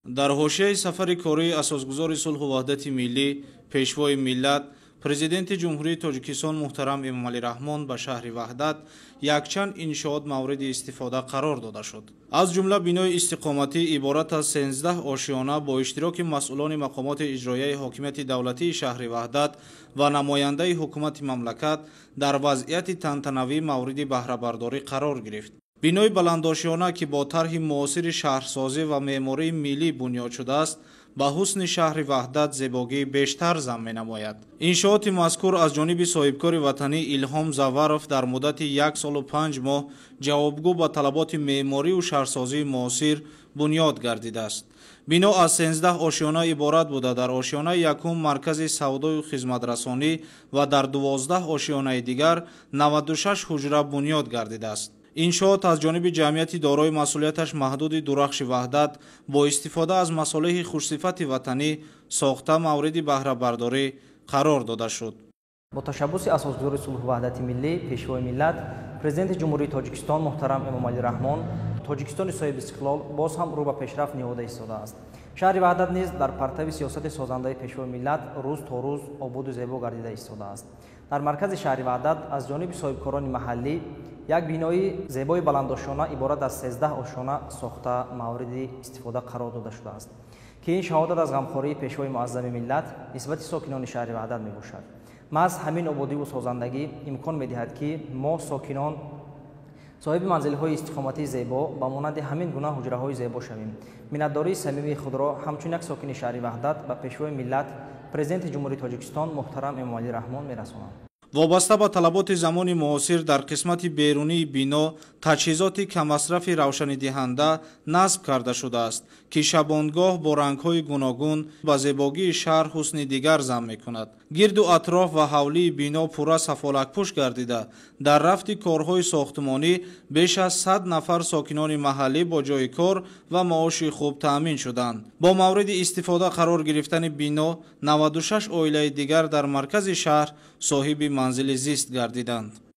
Дар ҳошияи сафари кории асосгузори сулҳу ваҳдати миллӣ, пешвои миллат, Президенти Ҷумҳурии Тоҷикистон муҳтарам Эмомалӣ Раҳмон ба шаҳри Ваҳдат якчанд иншоот мавриди истифода қарор дода шуд. Аз ҷумла бинои истиқоматӣ иборат аз 13 ошиёна бо иштироки масъулони мақомоти иҷроияи ҳокимияти давлатии шаҳри Ваҳдат ва намояндаи ҳукумати мамлакат дар вазъияти тантанавӣ мавриди баҳрабардорӣ қарор гирифт. Бинои баландошиёна, ки бо тарҳи муосири шаҳрсозӣ ва меъмории миллӣ бунёд шудааст, ба ҳусни шаҳри Ваҳдат зебогии бештар зам менамояд. Иншооти мазкур аз ҷониби соҳибкори ватанӣ Илҳом Заваров дар муддати 1 солу 5 моҳ ҷавобгӯ ба талаботи меъморию шаҳрсозии муосир бунёд гардидааст. Бино аз 13 ошиёна иборат буда, дар ошиёнаи якум маркази савдою хизматрасонӣ ва дар 12 ошиёнаи дигар 96 ҳуҷра бунёд гардидааст. Иншоот аз ҷониби ҷамъияти дорои масъулияташ маҳдуди Дурахши Ваҳдат бо истифода аз масолеҳи хушсифати ватанӣ сохта мавриди баҳрабардорӣ қарор дода шуд. Бо ташаббуси асосгузори сулҳу ваҳдати миллӣ, пешвои миллат, Президенти Ҷумҳурии Тоҷикистон муҳтарам Эмомалӣ Раҳмон, Тоҷикистони соҳиби истиқлол боз ҳам рӯ ба пешрафт ниҳода истодааст. Шаҳри Ваҳдат низ дар партави сиёсати созандаи пешвои миллат рӯз то рӯз ободу зебо гардида истодааст. Дар маркази шаҳри Ваҳдат аз ҷониби соҳибкорони маҳаллӣ як бинои зебои баландошёна иборат аз 13 ошёна сохта мавриди истифода қарор дода шудааст, ки ин шаҳодат аз ғамхории пешвои муаззами миллат нисбати сокинони шаҳри Ваҳдат мебошад. Маҳз ҳамин ободиву созандагӣ имкон медиҳад, ки мо сокинон соҳиби манзилҳои истиқоматии зебо ба монанди ҳамин гуна ҳуҷраҳои зебо шавем. Миннатдории самимии худро ҳамчун як сокини шаҳри Ваҳдат ба пешвои миллат, Президенти Ҷумҳурии Тоҷикистон муҳтарам Эмомалӣ Раҳмон мерасонам. Вобаста ба талаботи замони муосир дар қисмати берунии бино таҷҳизоти каммасрафи равшанидиҳанда насб карда шудааст, ки шабонгоҳ бо рангҳои гуногун ба зебогии шаҳр ҳусни дигар зам мекунад. Гирду атроф ва ҳавлии бино пурра сафолакпӯш гардида, дар рафти корҳои сохтмонӣ беш аз 100 нафар сокинони маҳаллӣ бо ҷойи кор ва маоши хуб таъмин шуданд. Бо мавриди истифода қарор гирифтани бино 96 оилаи дигар дар маркази шаҳр соҳиби манзили зист гардиданд.